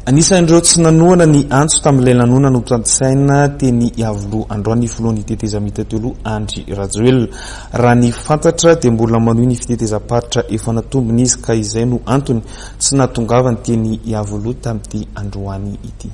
Anisan'ireo tsy nanohana ny antso tamin'ilay lanonana notantisaina teny Iavoloha androany ny filohan'ny tetezamita teo aloha Andry Rajoelina. Raha ny fantatra dia mbola manohy ny fitetezam-paritra efa natombony izy ka izay no antony tsy nahatongavany teny Iavoloha tamin'ity androany ity.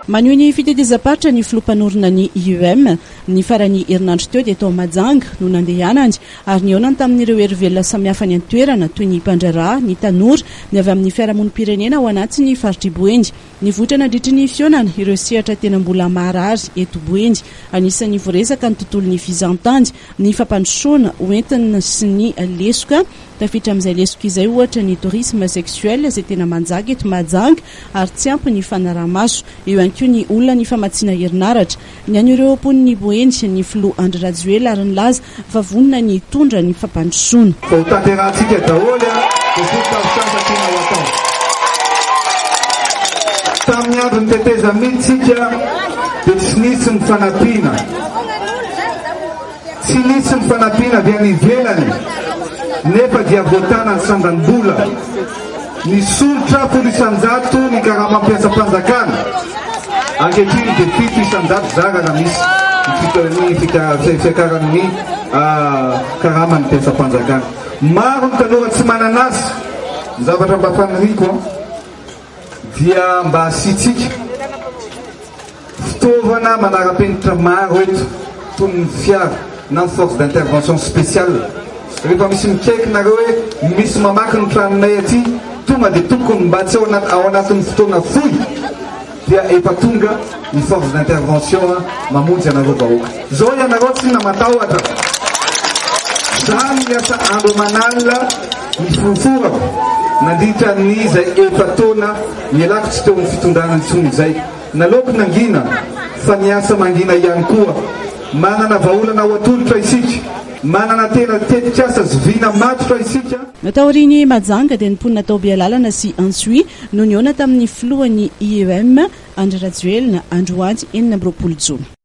Manohy ny fitetezam-paritra ny filoha mpanorina ny IEM. Ny faran'ny herinandro teo dia tao Mahajanga no nandehanany ary nihaonany tamin'ireo hery velona samihafa any an-toerana toy ny mpandraharaha, ny tanora, ny avy amin'ny fiarahamonim-pirenena ao anatin'ny faritr'i Boeny. Nivoitra nandritry ny fihaonana ireo sehatra tena mbola maharary eto Boeny. Anisan'ny voaresaka ny tontolon'ny fizahantany, ny fampandrosoana hoentina sy ny lesoka. Tafiditra amin'izay lesoka izay ohatra ny tourisme sexuel izay tena manjaka eto Mahajanga ary tsy ampy ny fanaraha-maso. Eo ihany koa ny olan'ny famatsiana herinaratra. Ny an'ireo mponin'i Boeny, ny filoha Andry Rajoelina ary nilaza fa vonona ny hitondra ny fampandrosoana. Fa ho tanterahantsika daholo izay fotodrafitrasa tiana ho atao. Tamin'ny andron'ny tetezamita isika dia tsy nisy ny fanampiana. Tsy nisy ny fanampiana avy any ivelany nefa dia voatana ny sandam-bola. Nisondrotra 10% ny karamam mpiasam-panjakana. Ankehitriny dia 7% zara raha misy ny fiakaran'ny karaman'ny mpiasam-panjakana. Maro ny tanora tsy manana asa. Ny zavatra mba faniriako dia mba asiantsika fitaovana manara-penitra maro eto toy ny fiara na ny force d'intervention spéciale. Rehefa misy mikaiky nareo hoe misy mamaky ny tranonay aty, tonga dia tokony mba tsy ao anatin'ny fotoana fohy dia efa tonga ny force d'intervention mamonjy anareo vahoaka. Zao ianareo tsinona matahotra. Za miasa andro aman'alina nifofoforako nandritra ny izay efa-taona nialako tsy teo amin'ny fitondrana intsony izay. Naleoko nangina fa niasa mangina ihany koa. Manana vahaolana ho atolotra isika. Manana tena tetikasa sy vina matotra isika. Taorian'i Mahajanga dia ny mponina tao Bealalana sy Antsohihy no nihaona tamin'ny filohan'ny IEM, Andry Rajoelina, androany 26 jona.